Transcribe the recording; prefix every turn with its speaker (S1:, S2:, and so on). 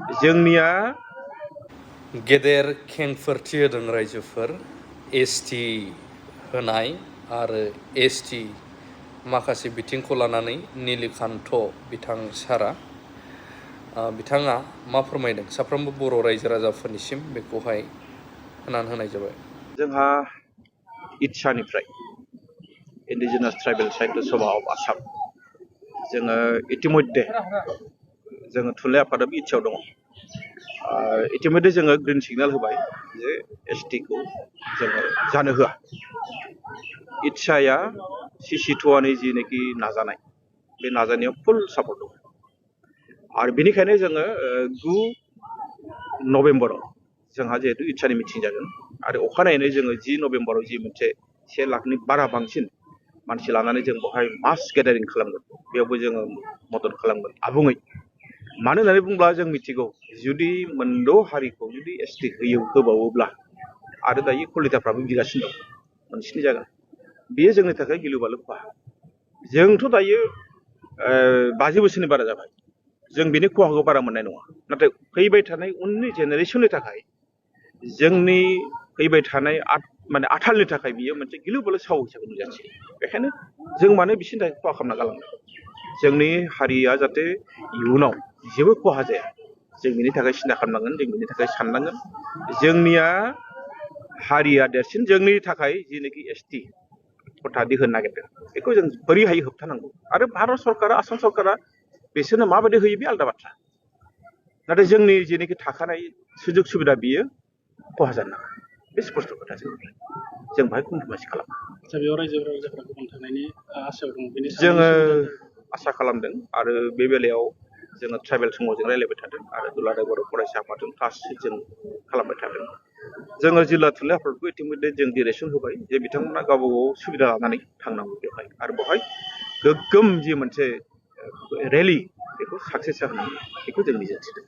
S1: जोंनिया
S2: गेदेर खेंफोरथि होदों रायजोफोर एसटि होनाय आरो एसटि माखासे बिथिंखौ लानानै नीलिकान्त बिथां सारा बिथाङा मा फोरमायदों साफ्रोमबो बर' रायजो राजाफोरनिसिम बेखौहाय होनानै होनाय जाबाय।
S1: जोंहा इटसानिफ्राय indigenous tribal Sahitya Sabha of Assam जोङो इतिमध्य जोङो थुनलाइ आफादाबो इटसायाव दङ। इतिमध्य जोङो ग्रिन सिगनेल होबाय जे एसटिखौ जोङो जानो होआ। इटसाया सिसि2नि जिनेखि नाजानाय बे नाजानायाव फुल सापर्ट दङ आरो बेनिखायनो जोङो 9 नभेम्बराव जोंहा जिहेतु इटसानि मिटिं जागोन आरो अखानायैनो जोङो 10 नभेम्बराव जि मोनसे 1 लाखनि बारा बांसिन मानसि लानानै जों बेवहाय मास गेदारिं खालामगोन बेयावबो जोङो मदद खालामगोन आबुङै। मानो होननानै बुङोब्ला जों मिथिगौ जुदि मोनद' हारिखौ जुदि एसटि होबावोब्ला आरो दायो कलिताफ्राबो बिगासिनो दं मोनस्नि जागोन बेयो जोंनि थाखाय गिलु बालु खहा। जोंथ' दायो 50 बोसोरनि बारा जाबाय जों बेनि खहाखौ बारा मोननाय नङा नाथाय फैबाय थानाय उननि जेनेरेसननि थाखाय जोंनि फैबाय थानाय माने आथालनि थाखाय बियो मोनसे गिलु बालु साव हिसाबै नुजाथियो। बेखायनो जों मानो बिसोरनि थाखाय खहा खालामना गालांदों जोंनि हारिया जाहाथे इयुनाव जेबो खहा जाया जों बिनि थाखाय सिन्था खालामनांगोन जों बिनि थाखाय साननांगोन। जोंनिया हारिया देरसिन जोंनि थाखाय जिनेखि एसटि हथादि होनो नागिरदों बेखौ जों बोरैहाय होबथानांगौ आरो भारत सरकारा आसाम सरकारा बिसोरनो माबायदि होयो बे आलादा बाथ्रा नाथाय जोंनि जेनेखि थाखानाय सुजुग सुबिदा बियो खहा जानो नाङा बे स्पष्ट खोथा जों बाहाय कमप्रमाइस खालामा।
S3: बेयाव रायजो राजाफोरा गोबां थानायनि आसायाव दङ बेनि
S1: जोङो आसा खालामदों आरो बे बेलायाव जोङो ट्राइबेल समाजजों रायज्लायबाय थादों आरो दुलाराय बर' फरायसा आफादजों टाच जों खालामबाय थादों। जोङो जिल्ला थुनलाइ आफादखौ इतिमध्य जों डिरेक्सन होबाय जे बिथांमोना गावबा गाव सुबिदा लानानै थांनांगौ बेवहाय आरो बेवहाय गोग्गोम जि मोनसे रेलि बेखौ साक्सेस जाहोनांगौ बेखौ जों मिजिंथिदों।